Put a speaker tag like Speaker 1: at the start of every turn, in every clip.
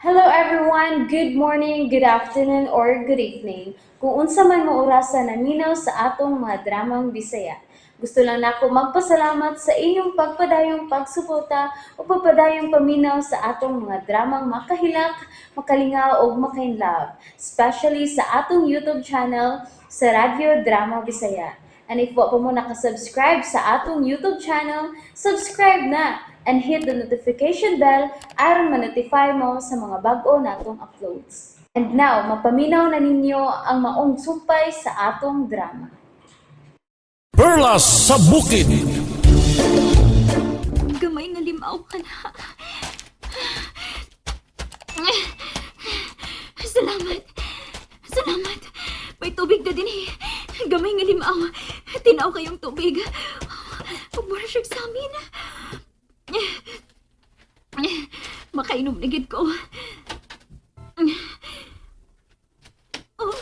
Speaker 1: Hello everyone! Good morning, good afternoon, or good evening. Kung unsa man mo orasa naminaw sa atong mga dramang Bisaya. Gusto lang nako magpasalamat sa inyong pagpadayong pagsuporta o pagpadayong paminaw sa atong mga dramang makahilak, makalingaw ug makainlove, especially sa atong YouTube channel sa Radyo Drama Bisaya. And if wa pa mo nakasubscribe sa atong YouTube channel, subscribe na and hit the notification bell aron ma-notify mo sa mga bag-o natong uploads. And now, mapaminaw na ninyo ang maong sumpay sa atong drama.
Speaker 2: Perlas sa Bukid.
Speaker 3: Gamay nga limaw ka na. Salamat. Salamat. May tubig na din eh. Gamay nga limaw. Tinaw kayong tubig. Pagmura siya sa amin. Makainom na gid ko. Oh.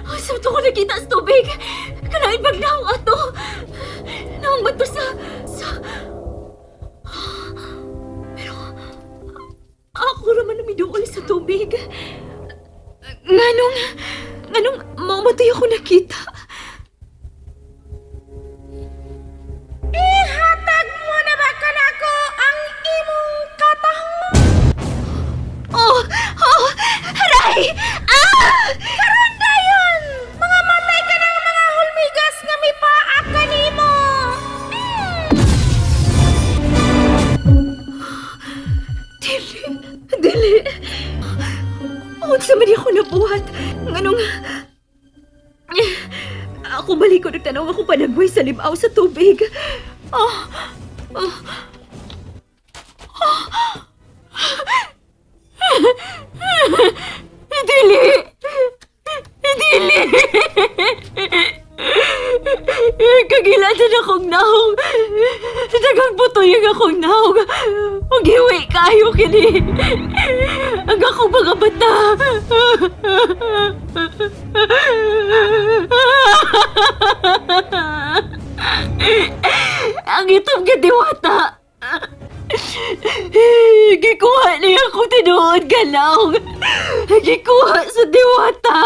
Speaker 3: Oh, sa ko nakita sa tubig. Kalain bag na ang ato. Naong bato sa. Pero ako raman namiduol sa tubig. Nganong, nganong maumatay ako nakita.
Speaker 4: Ihatag mo na ba kanako ang imong katahong?
Speaker 3: Oh! Oh! Aray! Ah!
Speaker 4: Karon dayon, mga matay ka ng mga hulmigas nga mipaak kanimo.
Speaker 3: Dili! Dili! Unsa man ako nabuhat? Nganong. Ako balik ko nagtanaw ako panagway sa limaw sa tubig. Oh! Oh! Dili! Dili! Kagilatan akong naong. Dagang butoy ang akong naong. Ug hiwi kayo kini. Ang akong mga mata. Ang itom nga diwata. Gikuha niya akong tinuod ka naong. Gikuha sa diwata.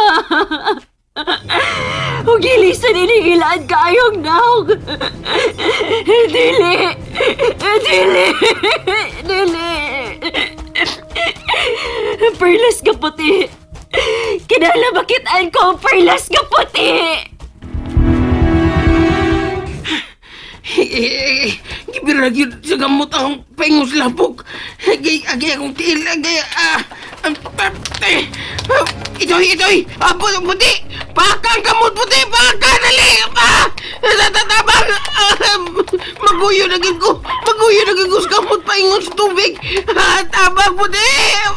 Speaker 3: Ug gilisan inigilaan kaayong naong. Dili! Dili! Dili! Perlas ka puti! Kinala makitaan ko ang perlas ka puti!
Speaker 5: Eh, gibira gyud sa gamot akong pengos labok. Agay, agay akong tiil, agay, ah, ang eh, ah, itoy, itoy, ah, puti, baka ang gamot puti, baka, dali, ah, natatabang, ah, maguyo na gyud ko, maguyo na gyud ko sa gamot paingon sa tubig, ah, tabang puti, ah,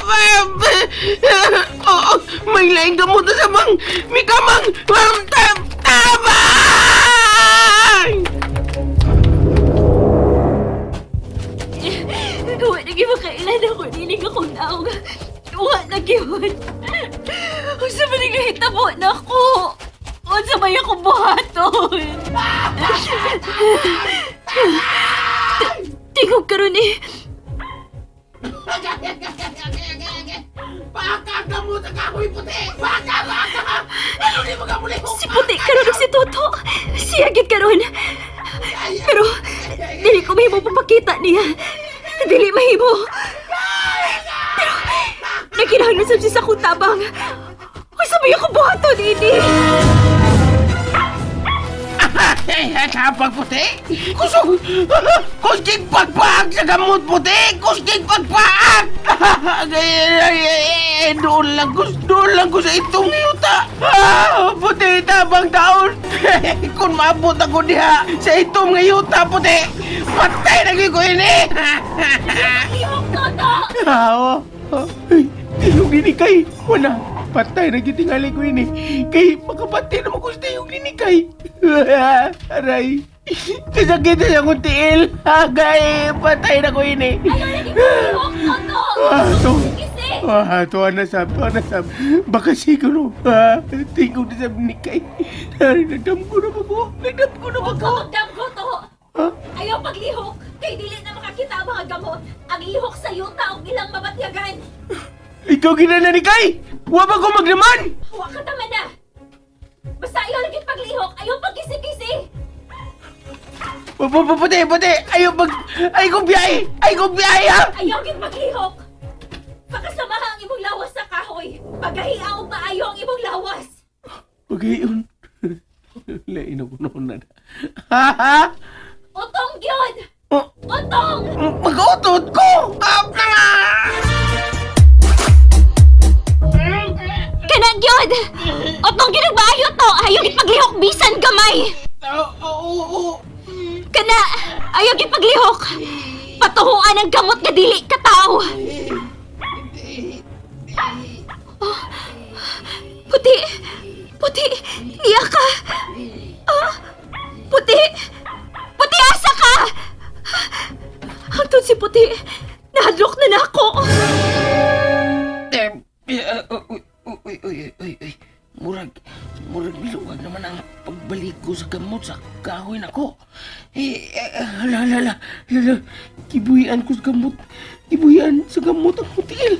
Speaker 5: ah, oh, oh, may laing gamot na sa mang, may kamang, ah, tabang!
Speaker 3: Wa na gyud makailan ako nining akong naong. Wa na gyud. Unsa man ang nahitabo nako? Unsa may akong buhaton? Tingog karon eh.
Speaker 5: Baka gamot ang kahoy puti! Baka! Baka! Ano ni mga muli ko?
Speaker 3: Si Puti karon ug si Toto. Siya gid karon. Pero dili ko mahimo papakita niya. Dili mahimo. Pero nagkinahanglan sab siya sa akong tabang. Unsa may akong buhaton ini?
Speaker 5: Ay, tapag puti! Kusog! Kustig pagpaak sa gamot puti! Kustig pagpaak! Ay, ay, ay, doon lang ko, doon lang ko sa itong yuta! Ah, puti, tabang taon! Kung maabot ako diha sa itong nga yuta, puti! Patay na gyud ko ini!
Speaker 3: Toto!
Speaker 5: Ah, oh. Ay, tiyong ini kay. Wala. Patay na gyud tingali ko ini. Kay makapatay na ko sa tiyong ini kay. Aray. Kasakit na akong tiil. Agay, patay na ko ini.
Speaker 3: Toto!
Speaker 5: Ah, to.
Speaker 3: Gising!
Speaker 5: Ah, tuwa na sab, tuwa na sab. Baka siguro, ah, tingog na sab ni kay. Ay, nagdam ko na ba ko? Nagdam ko na ba ko?
Speaker 3: Magdam ko to! Ayaw paglihok! Kay dili na makakita ang mga gamot. Ang lihok sa yuta og ilang mabatyagan.
Speaker 5: Ikaw ginana ni Kay! Wa ba ko maglaman?
Speaker 3: Wa ka tama na! Basta ayaw lagi paglihok, ayaw pagkisi-kisi!
Speaker 5: Puti, puti! Ayaw pag... Ay kong biyahe! Ay kong biyahe, ha?
Speaker 3: Ayaw gid maglihok! Pakasamaha ang imong lawas sa kahoy! Pagahia og maayo ang imong lawas!
Speaker 5: Okay, yun. Lain ako noon na. Ha, ha?
Speaker 3: Utong gyud!
Speaker 5: Oh,
Speaker 3: Utong!
Speaker 5: mag-utot ko! Ah, nga!
Speaker 3: Kana gyud! Utong gyud ang maayo to! Ayaw gid paglihok bisan gamay!
Speaker 5: Oo, oo.
Speaker 3: Kana! Ayaw gid paglihok! Patuhuan ang gamot nga dili ka tao! Oh, puti! Puti! Niya ka! Ah, puti! Puti, asa ka! Hangtod si Puti, nahadlok na na ako!
Speaker 5: Eh, eh, uy, uy, uy, uy, uy. Murag, murag luwag naman ang pagbalik ko sa gamot sa kahoy nako. Eh, eh, hala, hala, hala, hala. Kibuhian ko sa gamot. Kibuhian sa gamot ang hotel.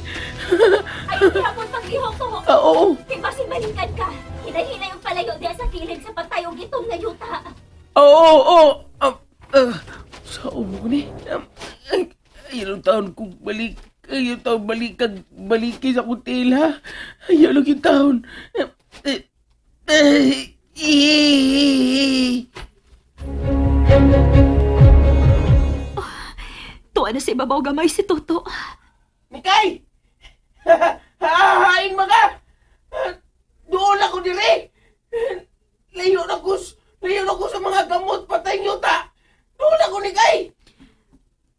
Speaker 3: Ayaw gihapon paglihok to!
Speaker 5: Ah, oo.
Speaker 3: Kay basin balikan ka! Hinay-hinay ang palayo diya sa kilid sa pantayong gitong na yuta!
Speaker 5: Oo, oo, oo. Ah, ah, sa ubo ko ni. Ay, ayaw taon kong balik. Ayaw taon balik kag baliki sa hotel, ha? Ayaw lang yung taon. Eh, eh, eh,
Speaker 3: Tuwa na sa ibabaw gamay si Toto.
Speaker 5: Mikay! Hahain mga! Doon ako dire! Layo na ko, layo na ko sa mga gamot patay yuta! Doon ako ni Kay!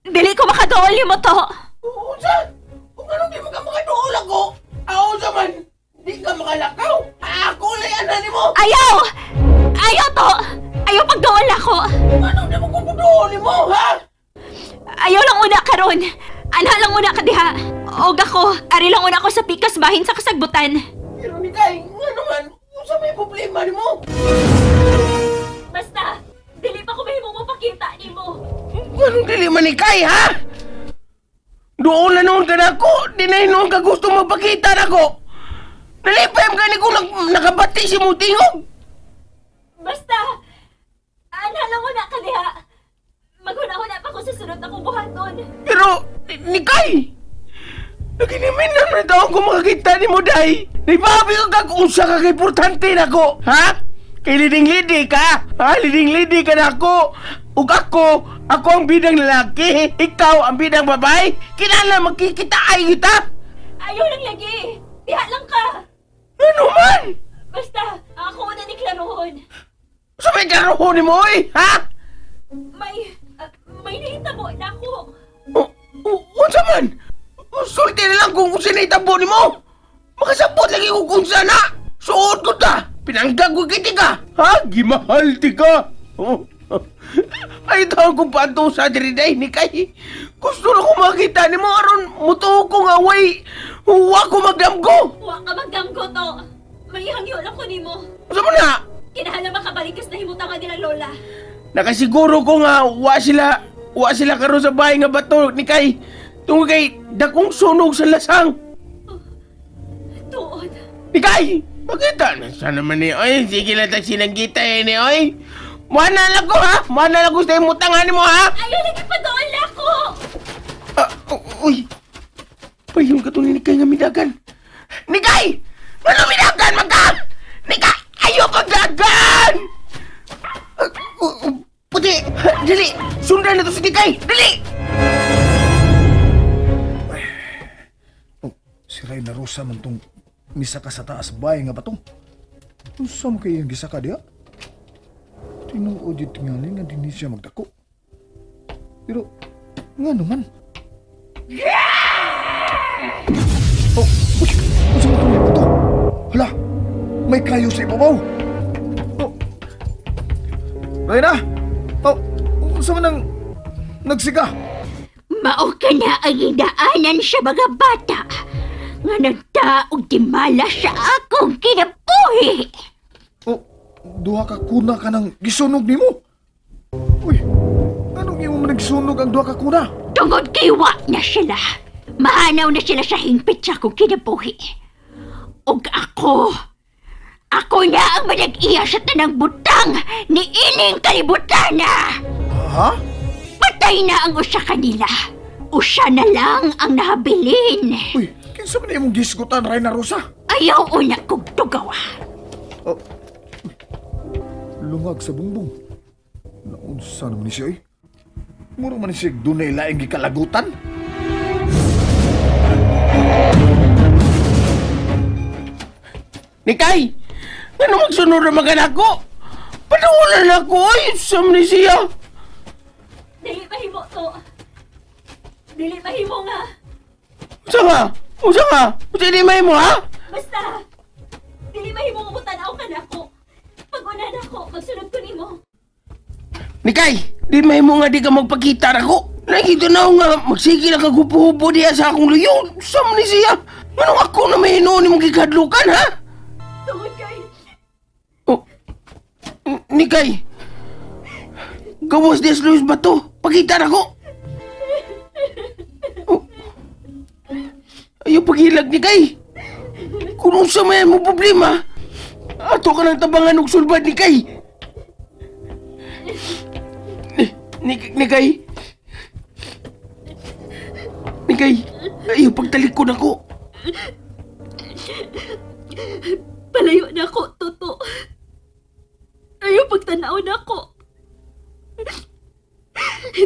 Speaker 3: Dili ko makadool mo to!
Speaker 5: Unsa? Kung anong di mo ka makadool ako? Ako sa man, di ka makalakaw! Ako lang yan nimo!
Speaker 3: Ayaw! Ayaw to! Ayaw pagdool ako!
Speaker 5: Kung anong di mo ko dool nimo, ha?
Speaker 3: Ayaw lang una karon. Ana lang una ka diha. Og ako, ari lang una ko sa pikas bahin sa kasagbutan.
Speaker 5: Pero ni Kay, nga naman, unsa may problema nimo?
Speaker 3: Basta, dili pa ko mahimo mo pakita nimo.
Speaker 5: Anong dili man ni Kay, ha? Doon na noon ka na ako. Di na noon ka gusto magpakita na ako. Nalipay ka ni kung nakabati si mong tingog.
Speaker 3: Basta, ana lang una ka diha. Maghuna-huna pa ko sa sunod akong buhaton.
Speaker 5: Pero, ni Kay, naginimin na naman taon kung makakita ni mo, day. Naibabi ka kag unsa ka importante na ako, ha? Kay liding-lidi ka, ha? Liding-lidi ka na ako. Ug ako, ako ang bidang lalaki, ikaw ang bidang babae. Kinala magkikita ay kita.
Speaker 3: Ayaw lang lagi. Diha lang ka.
Speaker 5: Ano man?
Speaker 3: Basta, ako una ni Klarohon.
Speaker 5: Sa may karoon ni mo, eh, ha?
Speaker 3: May, may nahitabo na ako.
Speaker 5: O, o, unsa man? Sulti na lang kung unsa na itabo ni mo. Makasabot lagi ko kung sana. Suot ko ta. Pinanggag ko kiti ka. Ha? Gimahal ti ka. Oh. Ay, tawag ko pa sa diri day ni kay. Gusto na ko makita ni mo aron mutuo ko nga way. Wa ko magdamgo.
Speaker 3: Wa ka magdamgo to. May hangyo lang ko nimo.
Speaker 5: Unsa man na?
Speaker 3: Kinahanglan makabalikas na himutangan nila lola.
Speaker 5: Nakasiguro ko nga wa sila karon sa bahay nga bato ni kay. Tungod kay dakong sunog sa lasang.
Speaker 3: Tuod.
Speaker 5: Ikay! Pakita na sana naman ni Oy. Sige lang tag sinanggita eh ni Oy. Mana lang ko ha! Mana lang ko sa imong tangan mo ha!
Speaker 3: Ayaw lagi pa doon ako.
Speaker 5: Ah, uy! Payon ka to ni Nikay nga midagan. Nikay! Ano midagan man ka? Nikay! Ayaw pagdagan! Ah, puti! Dali! Sundan na to si Nikay! Dali!
Speaker 6: Oh, si Ray Narosa man tong misaka sa taas bahay nga batong. Unsa man kay iyang gisaka diha? Tinuod yun tingali nga dinhi siya magdako. Pero, nga naman. Oh, uy, unsa man tong bato? Hala, may kayo sa ibabaw. Oh. Reyna! Oh, unsa man ang nagsiga?
Speaker 3: Mao ka na ang idaanan sa mga bata nga nagtaog timala sa akong kinabuhi.
Speaker 6: Oh, duha ka kuna ka ng gisunog nimo. Uy, Ngano man nagsunog ang duha ka kuna?
Speaker 3: Tungod kay wa na sila. Mahanaw na sila sa hingpit sa akong kinabuhi. Ug ako, ako na ang manag-iya sa tanang butang ni ining kalibutan na.
Speaker 6: Ha?
Speaker 3: Patay na ang usa kanila. Usa na lang ang nahabilin.
Speaker 6: Uy, kinsa man imong gisgutan, Reyna Rosa?
Speaker 3: Ayaw una kong tugawa.
Speaker 6: Oh. Uy, lungag sa bungbong. Naunsa naman ni siya, eh. Muro man ni siya dunay laing gikalagutan.
Speaker 5: Nikay! Ano magsunod na mga anak ko? Padulan ako, ay! Sa siya!
Speaker 3: Dili mahimo to. Dili mahimo nga.
Speaker 5: Usa nga! Usa nga! Usa di may mo, ha?
Speaker 3: Basta, dili mahimo nga mutanaw ka nako. Pag una nako, magsunod ko nimo.
Speaker 5: Nikay! Di may mo nga di ka magpakita nako! Nakita na ako nga, magsige na kagupo-hupo diya sa akong luyo. Sa siya! Anong ako na may hinuon mong gikadlukan, ha?
Speaker 3: Tungod kay
Speaker 5: Oh, Nikay! Gawas des Luis Bato! Pakita na ko! Oh. Ayaw paghilag, Nikay! Kung unsa may mo problema, ato ka ng tabangan og sulbad, Nikay! Nikay! Nikay! Ayaw pagtalikod ako!
Speaker 3: palayo na ako, Toto. Ayaw pagtanaw na ako.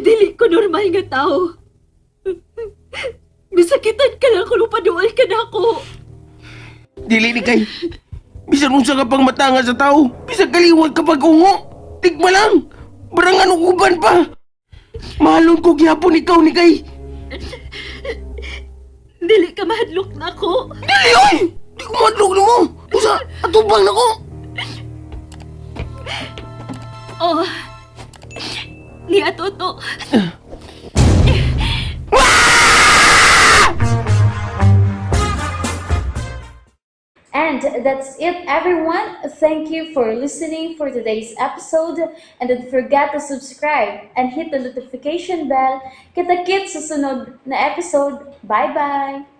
Speaker 3: Dili ko normal nga tao. Bisakitan ka lang kung paduol ka na ako.
Speaker 5: Dili ni kay. Bisan unsa ka pang matanga sa tao, bisan kaliwat ka pag ungo. Tigma lang. Barang ano uban pa. Mahalon ko gihapon ikaw ni kay.
Speaker 3: Dili ka mahadlok na ako.
Speaker 5: Dili oy. Di ko madlog nimo. Usa atubang nako.
Speaker 3: Oh. Niya, Toto.
Speaker 1: And that's it, everyone. Thank you for listening for today's episode. And don't forget to subscribe and hit the notification bell. Kita-kits sa sunod na episode. Bye-bye!